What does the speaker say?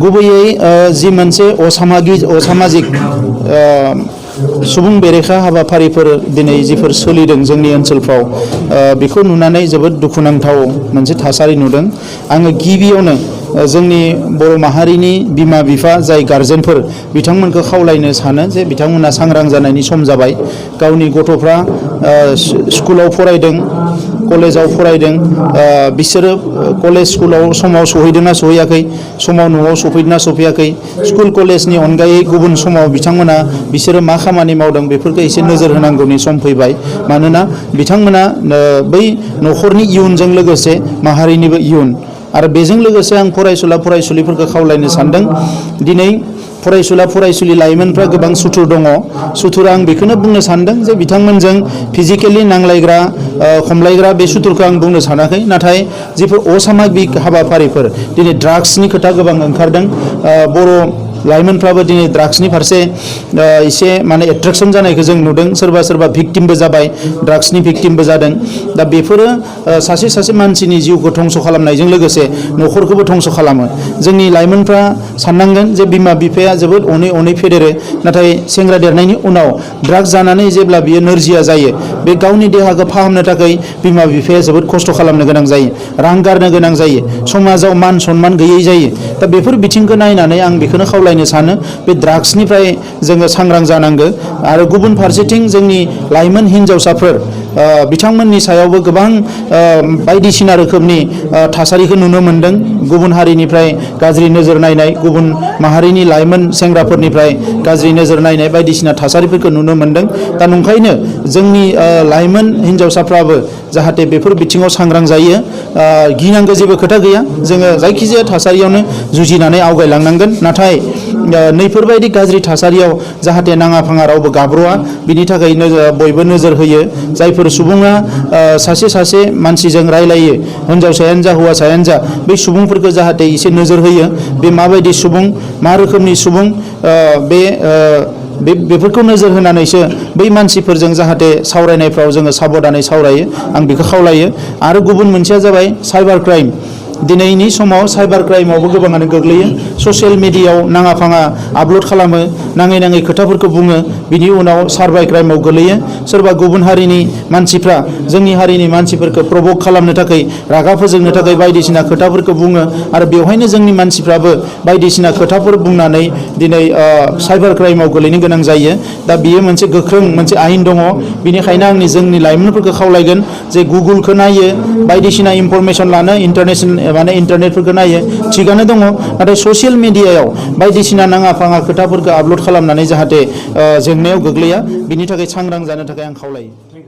गुबैयै जि मोनसे असामाजिक सुबुं बेरेखा हाबाफारिफोर दिनै जिफोर सोलिदों जोंनि ओनसोलफ्राव बेखौ नुनानै जोबोद दुखुनांथाव मोनसे थासारि नुदों। आङो गिबियावनो जोंनि बर' माहारिनि बिमा बिफा जाय गारजेनफोर बिथांमोनखौ खावलायनो सानो जे बिथांमोना सांग्रां जानायनि सम जाबाय। गावनि गथ'फ्रा स्कुलाव फरायदों, कलेजाव फरायदों, बिसोरो कलेज स्कुलाव समाव सहैदोंना सहैयाखै, समाव न'आव सफैदोंना सफैयाखै, स्कुल कलेजनि अनगायै गुबुन समाव बिसोरो मा खामानि मावदों बेफोरखौ एसे नोजोर होनांगौनि सम फैबाय। मानोना बिथांमोना बै न'खरनि इयुनजों लोगोसे माहारिनिबो इयुन। आरो बेजों लोगोसे आं फरायसुलिफोरखौ खावलायनो सानदों, दिनै फरायसुलि लाइमोनफ्रा गोबां सुथुर दङ। सुथुर आं बेखौनो बुंनो सानदों जे बिथांमोनजों फिजिकेलि नांलायग्रा खमलायग्रा बे सुथुरखौ आं बुंनो सानाखै। नाथाय जिफोर असामाजिक हाबाफारिफोर, दिनै ड्राग्सनि खोथा गोबां ओंखारदों। बर' लाइमोनफ्राबो दिनै ड्राग्सनि फारसे एसे माने एट्रेक्सन जानायखौ जों नुदों। सोरबा भिक्टिमबो जाबाय, ड्राग्सनि भिक्टिमबो जादों। दा बेफोरो सासे मानसिनि जिउखौ धंस' खालामनायजों लोगोसे न'खरखौबो धंस' खालामो। जोंनि लाइमोनफ्रा साननांगोन जे बिमा बिफाया जोबोद अनै फेदेरो, नाथाय सेंग्रा देरनायनि उनाव ड्राग्स जानानै जेब्ला बियो नोरजिया जायो, बे गावनि देहाखौ फाहामनो थाखाय बिमा बिफाया जोबोद खस्थ' खालामनो गोनां जायो, रां गारनो गोनां जायो, समाजाव मान सनमान गैयै जायो। दा बेफोर बिथिंखौ नायनानै आं बेखौनो खावलायनो सानो बे ड्राग्सनिफ्राय जोङो सांग्रां जानांगौ। आरो गुबुन फारसेथिं जोंनि लाइमोन हिन्जावसाफोर बिथांमोननि सायावबो गोबां बायदिसिना रोखोमनि थासारिखौ नुनो मोनदों। गुबुन हारिनिफ्राय गाज्रि नोजोर नायनाय, गुबुन माहारिनि लाइमोन सेंग्राफोरनिफ्राय गाज्रि नोजोर नायनाय बायदिसिना थासारिफोरखौ नुनो मोनदों। दा नंखायनो जोंनि लाइमोन हिन्जावसाफ्राबो जाहाथे बेफोर बिथिङाव सांग्रां जायो। गिनांगौ जेबो खोथा गैया, जोङो जायखिजाया थासारियावनो जुजिनानै आवगायलांनांगोन। नाथाय नैफोरबायदि गाज्रि थासारियाव जाहाथे नाङा फाङा रावबो गाब्र'आ, बिनि थाखाय बयबो नोजोर होयो। जायफोर सुबुङा सासे मानसिजों रायलायो, हिन्जावसायानो जा हौवासायानो जा, बै सुबुंफोरखौ जाहाथे एसे नोजोर होयो। बे माबायदि सुबुं, मा रोखोमनि सुबुं, बेफोरखौ नोजोर होनानैसो बै मानसिफोरजों जाहाथे सावरायनायफ्राव जोङो साबधानै सावरायो, आं बेखौ खावलायो। आरो गुबुन मोनसेया जाबाय साइबार क्राइम। दिनैनि समाव साइबार क्राइमावबो गोबाङानो गोग्लैयो। ससियेल मिडियायाव नाङा फाङा आपल'ड खालामो, नाङै खोथाफोरखौ बुङो, बिनि उनाव साइबार क्राइमाव गोग्लैयो। सोरबा गुबुन हारिनि मानसिफ्रा जोंनि हारिनि मानसिफोरखौ प्रभक खालामनो थाखाय, रागा फोजोंनो थाखाय बायदिसिना खोथाफोरखौ बुङो। आरो बेवहायनो जोंनि मानसिफ्राबो बायदिसिना खोथाफोर बुंनानै दिनै साइबार क्राइमाव गोलैनो गोनां जायो। दा बियो मोनसे गोख्रों मोनसे आयेन दङ। बेनिखायनो आंनि जोंनि लाइमोनफोरखौ खावलायगोन जे गुगोलखौ नायो, बायदिसिना इनफरमेसन लानो इन्टारनेटफोरखौ नायो, थिगानो दङ। नाथाय ससियेल मिडियायाव बायदिसिना नाङा फाङा खोथाफोरखौ आपल'ड खालामनानै जाहाथे जेंनायाव गोग्लैया, बिनि थाखाय सांग्रां जानो थाखाय आं खावलायो।